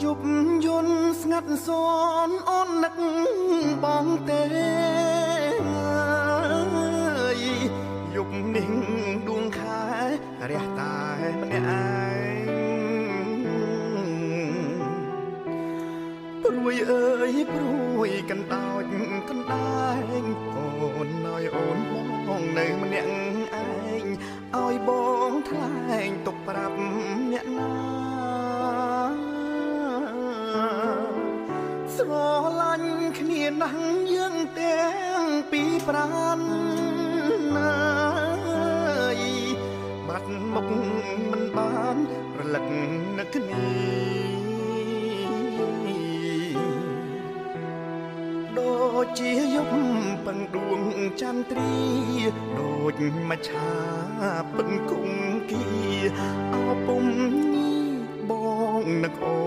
យប់យន់ស្ងាត់សន អូននឹកបងទេ យប់នេះដួងខែរះតែម្នាក់ឯង ព្រួយអើយព្រួយកណ្ដោចកណ្ដែង អូនឲ្យអូនបងនៅម្នាក់ឯង ឲ្យបងថ្លែងទុកប្រាប់អ្នកណា ស្រឡាញ់គ្នាណាស់យើងទាំងពីរប្រានណាយ បាត់មុខមិនបានរលឹកនឹកគ្នា ដូចជាយប់ពឹងដួងចន្ទ្រា ដូចមច្ឆាពឹងគង្គីអោពុំ បងនឹកអូ